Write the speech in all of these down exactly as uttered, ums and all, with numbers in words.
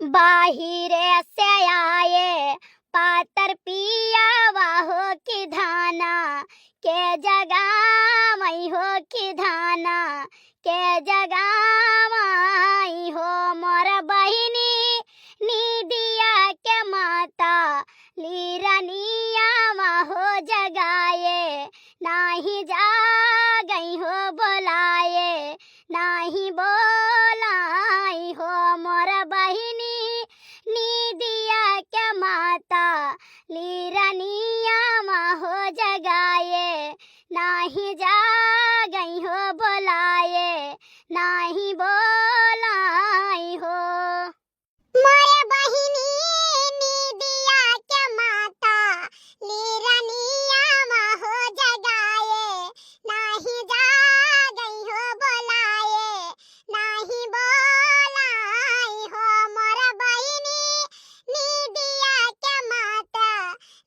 बाहिरे से आए पातर पियावा हो कि धाना के जगावई हो कि धाना के जगावई हो मोर बहिनी नीदिया के माता लीरनियावा हो जगाए नाही जागई हो बोलाए नाही बोलाई हो मोर बहिनी नीदिया के माता लीरनियावा हो जगाए नाही जागई हो बोलाए नाही बोलाई हो। मोरे बहिनी नीदिया के माता लीरनियावा हो जगाए नाही जागई हो बोलाए नाही बोलाई हो मोर बहिनी नीदिया के माता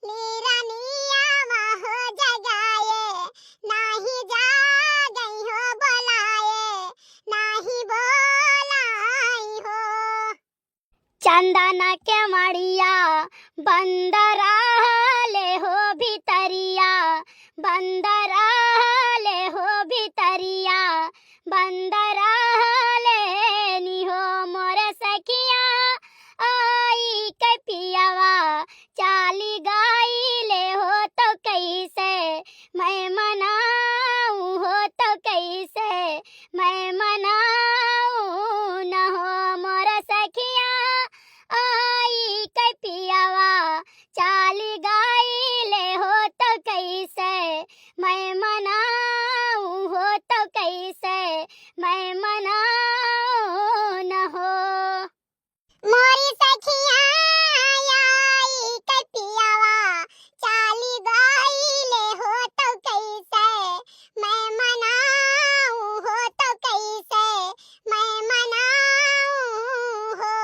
लीरनियावा हो जगाए नाही जागई हो बोलाए नाही बोलाई हो। चंदन के मड़िया बंद रहले हो भितरिया बंद रहले हो भितरिया बंद रहले निहो मोर सखिया आई के पियावा चाली गईले हो तो कैसे मैं मनाऊ हो तो कैसे मैं मनाऊ न हो मोर सखिया आई के पियावा चाली गईले हो तो कैसे मैं मनाऊ हो तो कैसे मैं मनाऊ न हो। मोरी सखिया आई के पियावा चाली गईले हो तो कैसे मैं मनाऊ हो तो कैसे मैं मनाऊ हो।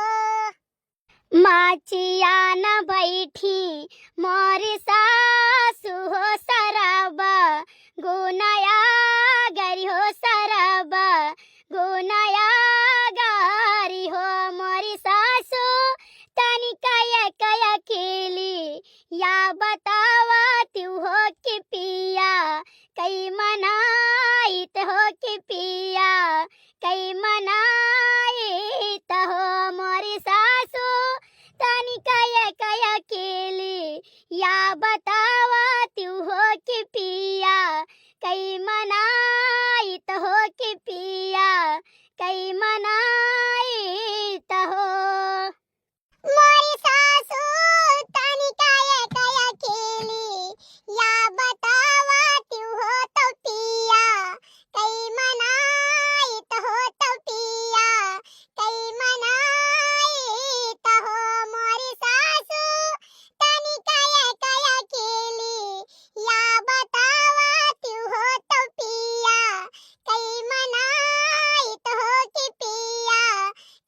माचिया न बैठी मोरी सासु हो सरब गुनाया गरी हो सरब गुनाया गरी हो मोरी सासु तनिका एक अकेली या बतावा तू हो कि पिया कई मनाइत हो कि पिया कई मनाइत हो मोरी सासु तनिका एक अकेली या बतावा तू हो कि पिया कई मनाइत हो कि पिया कई मनाइत हो। मोरी सासु तनिका एक अकेली या बतावा तू हो तो पिया कई मनाइत हो तो पिया कई मनाइत हो मोरी सासु तनिका एक अकेली या बतावा तू हो तो पिया कई मनाइत हो कि पिया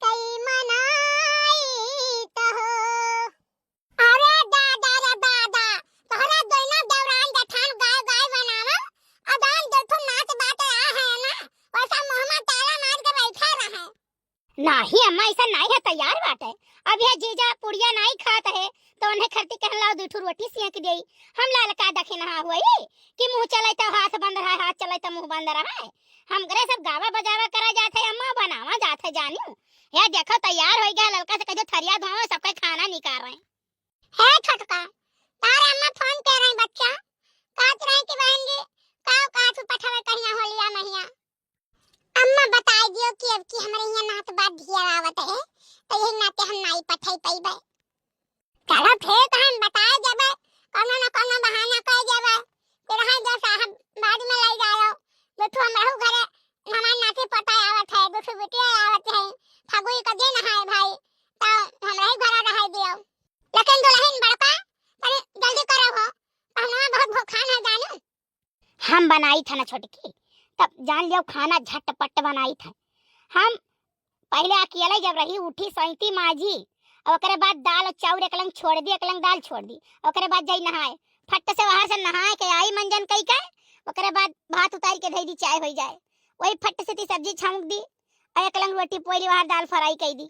कई मनाइत हो। अरे दादा रे दादा, तोहरा दोनों देवरान जेठान गाय गाय बनावल, अब आन देखो नाच बाटे आ है ना, वैसा मुँह में ताला मार के बैठा रहे। नाही अम्मा, ऐसा नाही है, तैयार बाटे। अब यह जीजा पुड़िया नाही खात है, तो उन्हें खरती कहन लाओ दू ठो रोटी सेंक देई। हम ललका देखे नहा हुई कि मुँह चले तो हाथ बंद रहे, हाथ चले तो मुँह बंद रहे। हम करे सब गावा बजावा करा जात है अम्मा, बनावा जात है जानियो। या देखो तैयार हो गया, ललका से कह दो थरिया धोवे, सबके खाना निकाल रहे। हे छोटका, तारे अम्मा फोन कर रही बच्चा, कहत रही कि बहन जी, का का तू पठावे कहिया होलिया महिया। अम्मा बताई दियो कि अब की हमरे यहाँ नात बात ढेर आवत है, तो यही नाते हम नाई पठाई पइबे। चलो ठीक है, हम बताई देबे, कोनो न कोनो बहाना कर देबे। फिर हाँ जो साहब बाद में ले जाओ, दो ठो हमरहू घरे हमार नाती पोता आवत है, दो ठो बिटिया आवत है, फगुई का दिन है भाई, तो हमरहू घरे रह दियो। लेकिन दुल्हन बड़का, तनी जल्दी करो हो, पहनवा बहुत भूखान है जानू। हम बनाई था ना छोटकी, तब जान लियो खाना झटपट बनाई था। हम पहले अकेले जब रही, उठी सैती माजी, और ओकरे बाद दाल और चाउर एक लंग छोड़ दी, एक लंग दाल छोड़ दी, ओकरे बाद जाई नहाए, फट से बाहर से नहाए के आई मंजन कई के, ओकरे बाद भात उतार के धई दी, चाय होई जाए, वही फट से ती सब्जी छौंक दी, और एक लंग रोटी पोई ली, बाहर दाल फ्राई कई दी।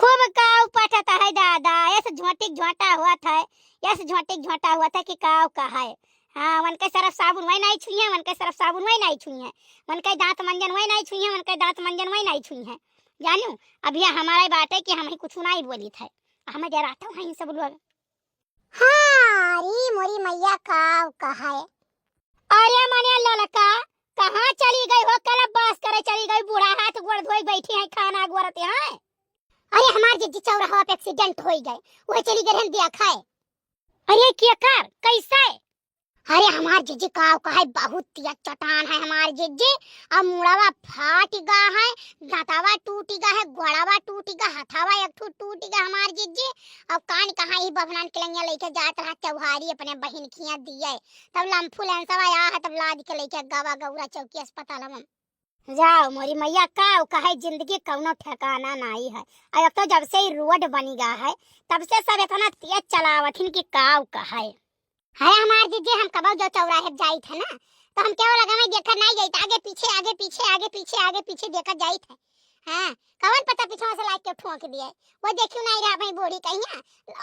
खूब काव पटत है दादा, यस झोंटिक झोंटा हुआ था, यस झोंटिक झोंटा हुआ था कि काव कहाए। हाँ, वनके सरफ साबुन वही नहीं छुई है, वनके सरफ साबुन वही नहीं छुई है, वनके दांत मंजन वही नहीं छुई है, वनके दांत मंजन वही नहीं छुई है। जानू, अब ये हमारा ही बात है कि हम ही कुछ नहीं बोली थे, हमें डराता है इन सब लोग। हाँ, अरे मोरी मैया काव कहाए। अरे मने ललका, कहाँ चली गई हो? कल बास करे चली गई, बूढ़ा हाथ गोड़ धोई बैठी है, खाना गोरते हैं। अरे हमार जिज्जी चौराहा पे एक्सीडेंट होई गए, वह चली गए रहन दिया खाए। अरे केकर? कैसे? अरे हमार जिज्जी काव कहाए, बहुत तेज चटान है हमार जिज्जी। अब मुड़वा फाट गा है, दांतवा टूट गा है, गोड़वा टूट गा, हथवा एक ठो टूट गा हमार जिज्जी। अब कान कहाँ ही बभनान के लंगिया लेके जात रहा चौहारी अपने बहिन खिया दिए, तब लम्फू लेंसवा आया है, तब लाद के लेके गवा गौरा चौकी अस्पताल में। जाओ मोरी मैया, काव कहे जिंदगी कौनो ठिकाना नाई है। और अब तो जब से ही रोड बनी गा है, तब से सब इतना तेज चलावत हिन कि काव कहे। अरे हमार जिज्जी, हम कबो जो चौराहे पे जाइत है ना, तो हम केहू लगा में देखा नहीं जाइत, आगे पीछे, आगे पीछे, आगे पीछे, आगे पीछे देखा जाइत है। हाँ, कवन पता पीछवा से लाइके ठोंक दिए। वो देखियो नहीं रहा भाई बूढ़ी कहिया,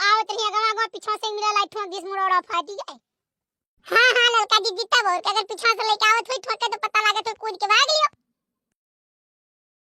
आवत रही अगवा अगवा, पीछवा से मिला लाइके ठोंक दिस, मुड़ोड़ा फाटी गए। हाँ, हाँ, ललका जिज्जी, तब और का, अगर पीछवा से लेके आवत हुई ठोके तो पता लागत हुई कूद के भाग लियो।